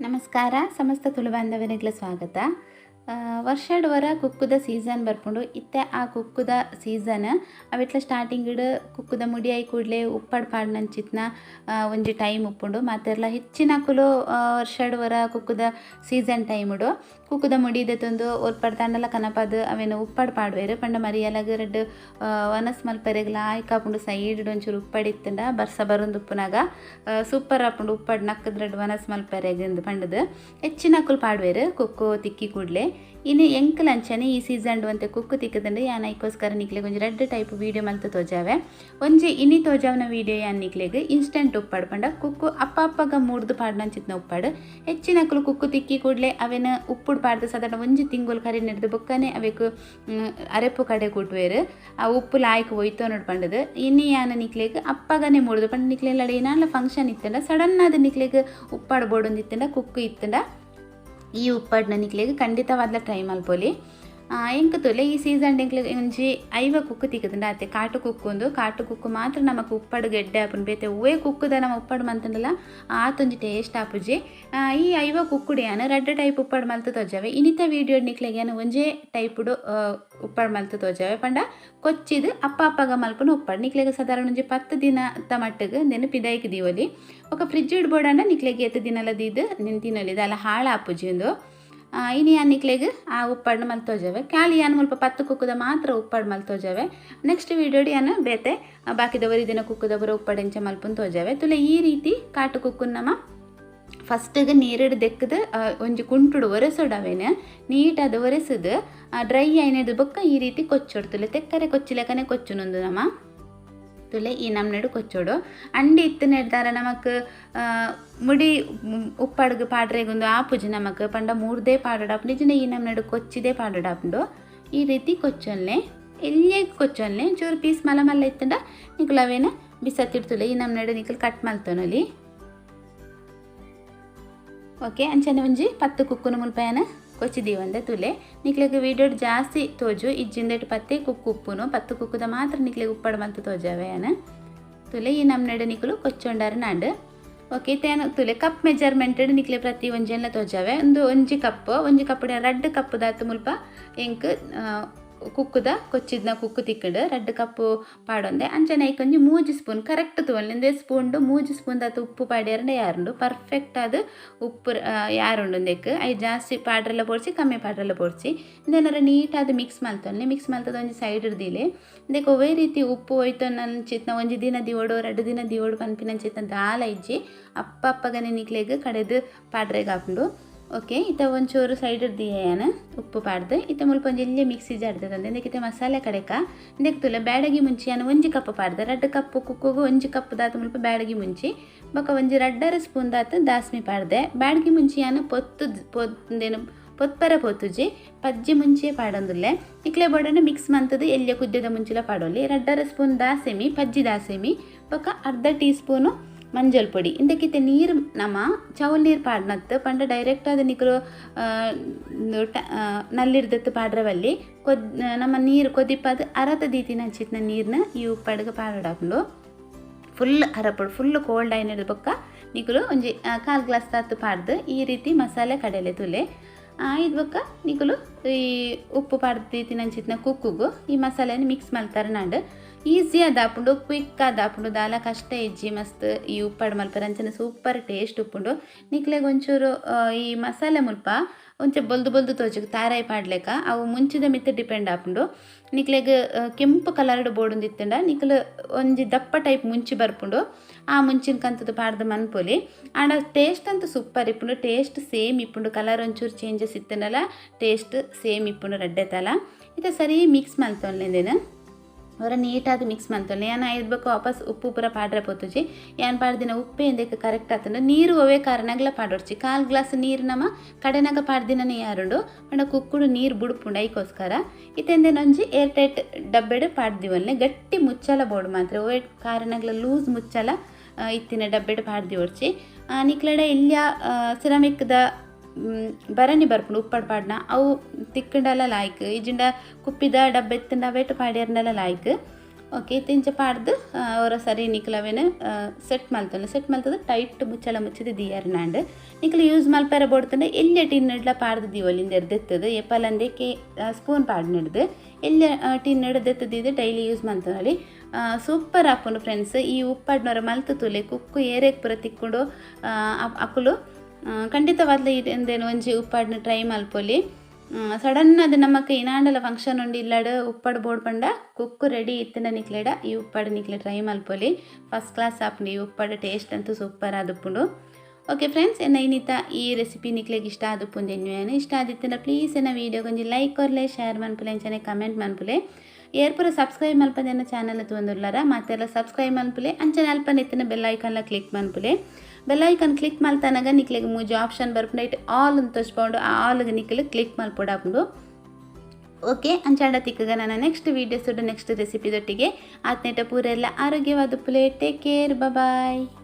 ನಮಸ್ಕಾರ ಸಮಸ್ತ ತುಳು ಬಾಂಧವರಿಗಳ ಸ್ವಾಗತ. ವರ್ಷಡ್ ವರ ಕುಕ್ಕುದ ಸೀಸನ್ ಬರ್ಪುಂಡು. ಇತ್ತೆ ಆ ಕುಕ್ಕುದ ಸೀಸನ್ ಅವೆಟ್ಲ ಸ್ಟಾರ್ಟಿಂಗ್ ಕುಕ್ಕುದ ಮುಡಿಯಾಯಿ ಕೂಡಲೇ ಉಪ್ಪಡ್ ಪಾಡ್ನಂಚಿತ್ನ ಒಂಜಿ ಟೈಮ್ ಉಪ್ಪುಂಡು. ಮಾತೆರ್ಲ ಹೆಚ್ಚಿನಕುಲು ವರ್ಷಡ್ ವರ ಕುಕ್ಕುದ ಸೀಸನ್ ಟೈಮುಡು ಕುಕ್ಕುದ ಮುಡಿ ದೆತ್ತೊಂದು ಒಲ್ಪಡ್ ತಾಂಡಲ ಕನಪಾದ್ ಅವೆನ್ ಉಪ್ಪಡ್ ಪಾಡುವೆರ್. ಪಂಡ ಮರಿಯಲಗ್ ರಡ್ಡ್ ವನಸ್ ಮಲ್ಪೆರೆಗ್ಲ ಆಯ್ಕಾಪುಂಡು. ಸೈಡ್ ಒಂಚೂರು ಉಪ್ಪಡ್ ಇತ್ತುಂಡ ಬರ್ಸ ಬರೊಂದುಪ್ಪುನಗ ಸೂಪರ್ ಆಪುಂಡು ಉಪ್ಪಡ್ ನಕ್ಕದ್ ರಡ್ಡ್ ವನಸ್ ಮಲ್ಪೆರೆಗ್ ಇಂದ್ ಪಂಡುದು ಹೆಚ್ಚಿನಕುಲು ಪಾಡುವೆರ್ ಕುಕ್ಕು ತಿಕ್ಕಿ ಕೂಡ್ಲೆ. ಇನಿ ಎಂಕಲ್ ಅಂಚನೆ ಈ ಸೀಸನ್ ಒಂತೆ ಕುಕ್ಕು ತಿಕ್ಕದಂಡು ಯಾನ್ ಐಕೋಸ್ಕರ ನಿಕ್ಲೆಗ್ ಒಂಜಿ ರಡ್ಡ್ ಟೈಪ್ ವೀಡಿಯೋ ಮಲ್ತ್ ತೋಜಾವೆ. ಒಂಜಿ ಇನಿ ತೋಜಾವನ ವೀಡಿಯೋ ಯಾನ್ ನಿಕ್ಲೆಗ್ ಇನ್ಸ್ಟೆಂಟ್ ಉಪ್ಪಡ್ ಪಂಡ ಕುಕ್ಕು ಅಪ್ಪ ಅಪ್ಪಗ ಮೂಡ್ದು ಪಾಡ್ನಂಚಿತ್ನ ಉಪ್ಪಡ್. ಹೆಚ್ಚಿನಕುಲು ಕುಕ್ಕು ತಿಕ್ಕಿ ಕೂಡ್ಲೆ ಅವೆನ್ ಉಪ್ಪುಡು ಪಾಡ್ದು ಸಾಧಾರಣ ಒಂಜಿ ತಿಂಗೊಲು ಕರಿ ನೆಡ್ದು ಬೊಕ್ಕನೆ ಅವೆಕ್ ಅರೆಪು ಕಡೆ ಕೂಟುವೆರ್. ಆ ಉಪ್ಪು ಲಾಯ್ಕ್ ಒಯ್ತೋನೋಡು ಪಂಡದು. ಇನಿ ಯಾನ್ ನಿಕ್ಲೆಗ್ ಅಪ್ಪಗನೆ ಮೂಡ್ದು ಪಂಡ ನಿಕ್ಲೆಗ್ ಏನಾಲ ಫಂಕ್ಷನ್ ಇತ್ತಂಡ ಸಡನ್ ಆದ್ ನಿಕ್ಲೆಗ್ ಉಪ್ಪಾಡು ಬೋಡೊಂದಿತ್ತಂಡ ಕುಕ್ಕು ಇತ್ತಂಡ ಈ ಉಪ್ಪಡ್ನ ನಿಕ್ಲೆಗ್ ಖಂಡಿತವಾದ್ಲ ಟ್ರೈ ಮಲ್ಪೊಲಿ. ಎಂಕ್ ತೂಲೆ ಈ ಸೀಸನ್ ಎಂಕ್ಲೆಗ್ ಒಂಜಿ 50 ಕುಕ್ಕು ತಿಕ್ಕುದುಂಡ ಅತ್ತೆ ಕಾಟು ಕುಕ್ಕು ಉಂದು. ಕಾಟು ಕುಕ್ಕು ಮಾತ್ರ ನಮಕ್ ಉಪ್ಪಡ್ ಗೆಡ್ಡೆ ಆಪುಂಡು. ಬೇತೆ ಒವ್ವೇ ಕುಕ್ಕುದ ನಮ ಉಪ್ಪಡ್ ಮಂತುಂಡಲ ಆತೊಂಜಿ ಟೇಸ್ಟ್ ಆಪುಜಿ. ಈ 50 ಕುಕ್ಕುಡು ಯಾನ್ ರಡ್ಡ್ ಟೈಪ್ ಉಪ್ಪಡ್ ಮಲ್ತ್ ತೋಜಾವೆ. ಇನಿತ ವೀಡಿಯೋ ನಿಕ್ಲೆಗ್ ಯಾನ್ ಒಂಜೇ ಟೈಪುಡು ಉಪ್ಪಡ್ ಮಲ್ತ್ ತೋಜಾವೆ. ಪಂಡ ಕೊಚ್ಚಿದ್ ಅಪ್ಪ ಅಪ್ಪಗ ಮಲ್ಪುನ ಉಪ್ಪಡ್ ನಿಕ್ಲೆಗ್ ಸಾಧಾರಣ ಒಂಜಿ 10 ದಿನತ ಮಟ್ಟಿಗ್ ಉಂದೆನ್ ಪಿದಾಯ್ಕ್ ದೀವೊಲಿ. ಬೊಕ ಫ್ರಿಜ್ ಇಡ್ಬೋಡಂಡ ನಿಕ್ಲೆಗ್ ಏತ್ ದಿನಲ ದೀದ್ ನೆನ್ ತಿನೊಲಿ ದಾಲ ಹಾಳಾಪುಜಿ ಉಂದು. ಇನಿ ಯಾನ್ ನಿಕ್ಲೆಗ್ ಆ ಉಪ್ಪಡ್ನ ಮಲ್ತ್ ತೋಜಾವೆ. ಖಾಲಿ ಯಾನ್ ಮುಲ್ಪ 10 ಕುಕ್ಕುದ ಮಾತ್ರ ಉಪ್ಪಡ್ ಮಲ್ತ್ ತೋಜಾವೆ. ನೆಕ್ಸ್ಟ್ ವೀಡಿಯೋಡ್ ಯಾನ್ ಬೇತೆ ಬಾಕಿದ ಒರಿ ದಿನ ಕುಕ್ಕುದ ಪೂರ ಉಪ್ಪಡ್ ಎಂಚ ಮಲ್ಪುನ್ ತೋಜಾವೆ. ತುಲೆ ಈ ರೀತಿ ಕಾಟು ಕುಕ್ಕುನ್ ನಮ ಫಸ್ಟಿಗೆ ನೀರಿಡ್ ದೆಕ್ಕದ್ ಒಂಜಿ ಕುಂಟುಡು ಒರೆಸೊಡು. ಅವೆನ್ ನೀಟಾದ್ ಒರೆಸುದು ಡ್ರೈ ಆಯ್ನೆಡ್ ಬೊಕ್ಕ ಈ ರೀತಿ ಕೊಚ್ಚೊಡು. ತುಲೆ ತೆಕ್ಕರೆ ಕೊಚ್ಚಿಲೆಕನೆ ಕೊಚ್ಚುನುಂದು ನಮ. ತುಲೆ ಈ ನಮ್ನೆಡು ಕೊಚ್ಚೊಡು. ಅಂಡಿ ಇತ್ತಿನೆಡ್ದಾರ ನಮಕ್ ಮುಡಿ ಉಪ್ಪಡ್ಗ್ ಪಾಡ್ರೆಗುಂದು ಆಪುಜಿ ನಮಕ್. ಪಂಡ ಮೂರ್ದೇ ಪಾಡೊಡಾಪುಂಡು. ಇಜ್ಜಿಂಡ ಈ ನಮ್ನೆಡು ಕೊಚ್ಚಿದೇ ಪಾಡೊಡಾಪುಂಡು. ಈ ರೀತಿ ಕೊಚ್ಚೊನ್ಲೆ ಎಲ್ಯ ಕೊಚ್ಚೊನ್ಲೆ ಚೂರು ಪೀಸ್ ಮಲ್ಲ ಮಲ್ಲ ಇತ್ತಂಡ ನಿಕುಲು ಅವೇನ ಬಿಸತ್ತಿಡ್ತುಲೆ ಈ ನಮ್ನೆಡು ನಿಕುಲು ಕಟ್ ಮಲ್ತೊನೊಲಿ. ಓಕೆ ಅಂಚನೆ ಒಂಜಿ 10 ಕುಕ್ಕುನು ಮುಲ್ಪಯಾನ ಕೊಚ್ಚಿ ದೀವಂದೆ. ತುಲೆ ನಿಕ್ಲೆಗ್ ವೀಡಿಯೋಡ್ ಜಾಸ್ತಿ ತೋಜು ಇಜ್ಜಿಂದೆಟ್ 10 ಕುಕ್ಕು ಉಪ್ಪುನು 10 ಕುಕ್ಕುದ ಮಾತ್ರ ನಿಕ್ಲೆಗ್ ಉಪ್ಪಡ್ ಮಲ್ತ್ ತೋಜಾವೆ ಯಾನ್. ತುಲೆ ಈ ನಮ್ನೆಡು ನಿಕುಲು ಕೊಚ್ಚೊಂಡಾರ ನಾಂಡ್. ಓಕೆ ತೇನ ತುಲೆ ಕಪ್ ಮೆಜರ್ಮೆಂಟ್ ನಿಕ್ಲೆ ಪ್ರತಿ ಒಂಜೆನ್ಲ ತೋಜಾವೆ. ಒಂದು ಒಂಜಿ ಕಪ್ ಒಂಜಿ ಕಪ್ ರಡ್ಡ್ ಕಪ್ ದಾತ್ ಮುಲ್ಪ ಎಂಕ್ ಕುಕ್ಕುದ ಕೊಚ್ಚಿದ್ನ ಕುಕ್ಕು ತಿಕ್ಕಂಡು ರಡ್ಡ್ ಕಪ್ಪು ಪಾಡೊಂದೆ. ಅಂಚನೆ ಐಕ್ ಒಂಜಿ 3 ಸ್ಪೂನ್ ಕರೆಕ್ಟ್ ತೂವೊನ್ಲೆ. ಇಂದೇ ಸ್ಪೂನ್ಡು 3 ಸ್ಪೂನ್ ದಾತ್ ಉಪ್ಪು ಪಾಡ್ಯರ್ಂಡ ಯಾರುಂಡು ಪರ್ಫೆಕ್ಟ್ ಆದ್ ಉಪ್ಪು ಯಾರುಂಡು. ಉಂದೆಕ್ I ಜಾಸ್ತಿ ಪಾಡ್ರೆಲ ಬೋಡ್ಚಿ ಕಮ್ಮಿ ಪಾಡ್ರೆಲ ಬೋಡ್ಚಿ. ಇಂದೆನರ ನೀಟಾದ್ ಮಿಕ್ಸ್ ಮಲ್ತೊನ್ಲೆ. ಮಿಕ್ಸ್ ಮಲ್ತದ ಒಂಜಿ ಸೈಡ್ ದೀಲೆ. ಇಂದೆಕ್ ಒವ್ವೇ ರೀತಿ ಉಪ್ಪು ಒಯ್ತೊನಂಚಿತ್ನ ಒಂಜಿ ದಿನ ದಿವೊಡು 2 ದಿನ ದಿವೊಡು ಪನ್ಪಿನಂಚಿತ್ನ ದಾಲ ಇಜ್ಜಿ. ಅಪ್ಪ ಅಪ್ಪಗನೆ ನಿಕ್ಲೆಗ್ ಕಡೆದ್ ಪಾಡ್ರೆಗ್ ಆಪುಂಡು. ಓಕೆ ಇತ್ತೆ ಒಂಚೂರು ಸೈಡ್ ದೀಯನ ಉಪ್ಪು ಪಾಡ್ದು. ಇತ್ತೆ ಮುಲ್ಪ ಒಂಜಿ ಎಲ್ಯ ಮಿಕ್ಸಿ ಜಾರ್ ದೆತೊಂದೆ. ಇಂದೆಕ್ ಇತ್ತೆ ಮಸಾಲೆ ಕಡೆಕ ಇಂದೆಕ್ ತೂಲೆ ಬ್ಯಾಡಗಿ ಮುಂಚಿ ಯಾನ್ 1 ಕಪ್ ಪಾಡ್ದೆ. 2 ಕಪ್ ಕುಕ್ಕುಗು 1 ಕಪ್ ದಾತ್ ಮುಲ್ಪ ಬ್ಯಾಡಗಿ ಮುಂಚಿ ಬೊಕ ಒಂಜಿ 2.5 ಸ್ಪೂನ್ ದಾತ್ ದಾಸ್ಮಿ ಪಾಡ್ದೆ. ಬ್ಯಾಡಗಿ ಮುಂಚಿ ಯಾನ್ ಪೊತ್ತು ಪೊತ್ತೇನು ಪೊತ್ಪರ ಪೊತ್ತುಜಿ ಪಜ್ಜಿ ಮುಂಚಿಯೇ ಪಾಡೊಂದುಲ್ಲೆ. ನಿಕ್ಲೆ ಬೋಡಂಡ ಮಿಕ್ಸ್ ಮಂತುದು ಎಲ್ಯ ಕುದ್ಯದ ಮುಂಚಿಲ ಪಾಡೊಲಿ. 2.5 ಸ್ಪೂನ್ ದಾಸೆಮಿ ಪಜ್ಜಿ ದಾಸೆಮಿ ಬೊಕ ಅರ್ಧ ಟೀ ಸ್ಪೂನು ಮಂಜಲ್ ಪೊಡಿ. ಇಂದಕ್ಕಿತ್ತೆ ನೀರು ನಮ ಚೌಲ್ ನೀರು ಪಾಡ್ನತ್ತು ಪಂಡ ಡೈರೆಕ್ಟ್ ಆದ್ ನಿಕುಲು ನಲ್ಲಿರ್ದತ್ತು ಪಾಡ್ರವಲ್ಲಿ ನಮ್ಮ ನೀರು ಕೊದಿಪಾದ್ ಅರತ ದೀತಿನಂಚಿತ್ನ ನೀರ್ನ ಈ ಉಪ್ಪಡ್ಗ್ ಪಾಡೊಡಾಪುಂಡು. ಫುಲ್ ಅರಪುಡು ಫುಲ್ ಕೋಲ್ಡ್ ಆಯ್ನೆಡ್ ಬೊಕ್ಕ ನಿಕುಲು ಒಂಜಿ 1/4 ಗ್ಲಾಸ್ ತಾತ್ ಪಾಡ್ದು ಈ ರೀತಿ ಮಸಾಲೆ ಕಡೆಲೆ ತುಲೆ. ಇದು ಬೊಕ್ಕ ನಿಕುಲು ಈ ಉಪ್ಪು ಪಾಡ್ದು ದೀತಿನಂಚಿತ್ನ ಕುಕ್ಕುಗು ಈ ಮಸಾಲೆನ್ ಮಿಕ್ಸ್ ಮಲ್ತಾರ ನಾಂಡ್. ಈಸಿ ಆದಾಪುಂಡು ಕ್ವಿಕ್ ಆದಾಪುಂಡು ದಾಲ ಕಷ್ಟ ಇಜ್ಜಿ. ಮಸ್ತ್ ಈ ಉಪ್ಪಡ್ ಮಲ್ಪೆರೆ ಅಂಚನೆ ಸೂಪರ್ ಟೇಸ್ಟ್ ಉಪ್ಪುಂಡು. ನಿಕ್ಲೆಗ್ ಒಂಚೂರು ಈ ಮಸಾಲೆ ಮುಲ್ಪ ಒಂಚೆ ಬೊಲ್ದು ಬೊಲ್ದು ತೋಜುಗ್ ತಾರಾಯಿ ಪಾಡ್ಲೆಕ ಅವು ಮುಂಚಿದ ಮಿತ್ತ್ ಡಿಪೆಂಡ್ ಆಪುಂಡು. ನಿಕ್ಲೆಗ್ ಕೆಂಪು ಕಲರ್ಡ್ ಬೋಡೊಂದಿತ್ತುಂಡ ನಿಕುಲು ಒಂಜಿ ದಪ್ಪ ಟೈಪ್ ಮುಂಚಿ ಬರ್ಪುಂಡು. ಆ ಮುಂಚಿನ ಕಂತದ ಪಾಡ್ದು ಮನ್ಪೊಲಿ. ಆಂಡ ಟೇಸ್ಟ್ ಅಂತೂ ಸೂಪರ್ ಇಪ್ಪುಂಡು. ಟೇಸ್ಟ್ ಸೇಮ್ ಇಪ್ಪುಂಡು. ಕಲರ್ ಒಂಚೂರು ಚೇಂಜಸ್ ಇತ್ತುಂಡಲ ಟೇಸ್ಟ್ ಸೇಮ್ ಇಪ್ಪುಂಡು ರಡ್ಡೆ ತಲ. ಇತ್ತೆ ಸರಿ ಮಿಕ್ಸ್ ಮಲ್ತೊನ್ಲೆ. ಒರ ನೀಟಾದ್ ಮಿಕ್ಸ್ ಮಲ್ತೊನ್ಲೆ. ಯಾನ್ ಐದ್ ಬೊಕ ವಾಪಸ್ ಉಪ್ಪು ಪೂರ ಪಾಡ್ರೆ ಪೊತ್ತುಜಿ. ಯಾನ್ ಪಾಡ್ದಿನ ಉಪ್ಪೇ ಇಂದೆಕ್ ಕರೆಕ್ಟ್ ಆತುಂಡು. ನೀರು ಒವ್ವೇ ಕಾರಣಗ್ಲ ಪಾಡೊಡ್ಚಿ. 1/4 ಗ್ಲಾಸ್ ನೀರು ನಮ ಕಡೆನಗ ಪಾಡ್ದಿನನೆ ಯಾರುಂಡು. ಪಂಡ ಕುಕ್ಕುಡು ನೀರು ಬುಡ್ಪುಂಡು ಐಕೋಸ್ಕರ. ಇತ್ತೆ ಇಂದೆನ್ ಒಂಜಿ ಏರ್ ಟೈಟ್ ಡಬ್ಬೆಡ್ ಪಾಡ್ದಿವೊನ್ಲೆ. ಗಟ್ಟಿ ಮುಚ್ಚಲ ಬೋಡು ಮಾತ್ರ ಒವ್ವೇ ಕಾರಣಗ್ಲ ಲೂಸ್ ಮುಚ್ಚಲ ಇತ್ತಿನ ಡಬ್ಬೆಡ್ ಪಾಡ್ದಿವೊಡ್ಚಿ. ನಿಕ್ಲೆಡ ಎಲ್ಯ ಸಿರಾಮಿಕ್ ದ ಭರಣಿ ಬರ್ಪುಂಡು ಉಪ್ಪಡ್ ಪಾಡ್ನ ಅವು ತಿಕ್ಕಂಡಲ ಲಾಯ್ಕ್. ಇಜ್ಜಿಂಡ ಕುಪ್ಪಿದ ಡಬ್ಬೆ ಇತ್ತುಂಡ ಅವೇಟ್ ಪಾಡ್ಯರ್ಂಡಲ ಲಾಯ್ಕ್. ಓಕೆ, ಇತ್ತೆ ಪಾಡ್ದು ಒರ ಸರಿ ನಿಕ್ಲ್ ಅವೆನ್ ಸೆಟ್ ಮಲ್ತೊನ್ಲೆ. ಸೆಟ್ ಮಲ್ತುದು ಟೈಟ್ ಮುಚ್ಚಳ ಮುಚ್ಚಿದ್ ದೀಯರ್ನಾಂಡ್. ನಿಕ್ಲ್ ಯೂಸ್ ಮಲ್ಪೆರೆ ಬೋಡ್ತುಂಡ ಎಲ್ಯ ಟಿನ್ ಡ್ಲ ಪಾಡ್ದು ದೀವೊಲಿ. ಇಂದೆರ್ ದೆತ್ತುದು ಏಪಲಂದೇಕೆ ಸ್ಪೂನ್ ಪಾಡ್ನೆಡ್ದು ಎಲ್ಯ ಟಿನ್ ಡ್ ದೆತ್ತ್ ದೀದ್ ಡೈಲಿ ಯೂಸ್ ಮಲ್ತೊನೊಲಿ. ಸೂಪರ್ ಆಪುಂಡು ಫ್ರೆಂಡ್ಸ್. ಈ ಉಪ್ಪಡ್ನೊರ ಮಲ್ತ್ ತೂಲೆ. ಕುಕ್ಕು ಏರೆಗ್ ಪೂರ ತಿಕ್ಕುಂಡು ಅಕುಲು ಖಂಡಿತವಾದ್ಲ ಇಂದೆನ್ ಒಂಜಿ ಉಪ್ಪಾಡ್ನ ಟ್ರೈ ಮಲ್ಪೊಲಿ. ಸಡನ್ ಆದ್ ನಮಕ್ ಇನಾಂಡಲ ಫಂಕ್ಷನ್ ಉಂಡು ಇಲ್ಲಡ್, ಉಪ್ಪಡ್ ಬೋಡು ಪಂಡ ಕುಕ್ಕು ರೆಡಿ ಇತ್ತಿನ ನಿಕ್ಲೆಡ ಈ ಉಪ್ಪಡ್ ನಿಕ್ಲೆ ಟ್ರೈ ಮಲ್ಪೊಲಿ. ಫಸ್ಟ್ ಕ್ಲಾಸ್ ಆಪುಂಡು ಈ ಉಪ್ಪಡ್, ಟೇಸ್ಟ್ ಅಂತೂ ಸೂಪರ್ ಆದುಪ್ಪುಂಡು. ಓಕೆ ಫ್ರೆಂಡ್ಸ್, ಎನ್ನ ಇನಿತ ಈ ರೆಸಿಪಿ ನಿಕ್ಲೆಗ್ ಇಷ್ಟ ಆದುಪ್ಪುಂದು ಎನ್ನುವೇನು. ಇಷ್ಟ ಆದಿತ್ತಿನ ಪ್ಲೀಸ್ ಎನ್ನ ವೀಡಿಯೋಗೆ ಒಂಜಿ ಲೈಕ್ ಕೊರ್ಲೆ, ಶೇರ್ ಮನ್ಪುಲೆ, ಅಂಚನೆ ಕಮೆಂಟ್ ಮನ್ಪುಲೆ. ಏರ್ ಪೂರ ಸಬ್ಸ್ಕ್ರೈಬ್ ಮಲ್ಪಂದೆ ಎನ್ನ ಚಾನಲ್ ತೂವೊಂದುಲ್ಲಾರ ಮಾತೆರ್ಲ ಸಬ್ಸ್ಕ್ರೈಬ್ ಮನ್ಪುಲೆ. ಅಂಚನೆ ಅಲ್ಪ ಇತ್ತಿನ ಬೆಲ್ ಐಕಾನ್ಲ ಕ್ಲಿಕ್ ಮನ್ಪುಲೆ. ಬೆಲ್ ಐಕಾನ್ ಕ್ಲಿಕ್ ಮಲ್ತನಗ ನಿಕ್ಲೆಗ್ ಮೂಜಿ ಆಪ್ಷನ್ ಬರ್ಪುಂಡು. ಐಟ್ ಆಲ್ ಅಂತ ತೋಜ್ಪುಂಡು. ಆ ಆಲ್ಗೆ ನಿಕ್ಲೆ ಕ್ಲಿಕ್ ಮಲ್ಪೊಡಾಪುಂಡು. ಓಕೆ, ಅಂಚಾಂಡ ತಿಕ್ಕಗ ನನ್ನ ನೆಕ್ಸ್ಟ್ ವೀಡಿಯೋಸ್ ನೆಕ್ಸ್ಟ್ ರೆಸಿಪಿ ದೊಟ್ಟಿಗೆ. ಆತ್ನೇಟ ಪೂರೆಲ್ಲ ಆರೋಗ್ಯವಾದ. Take care, bye.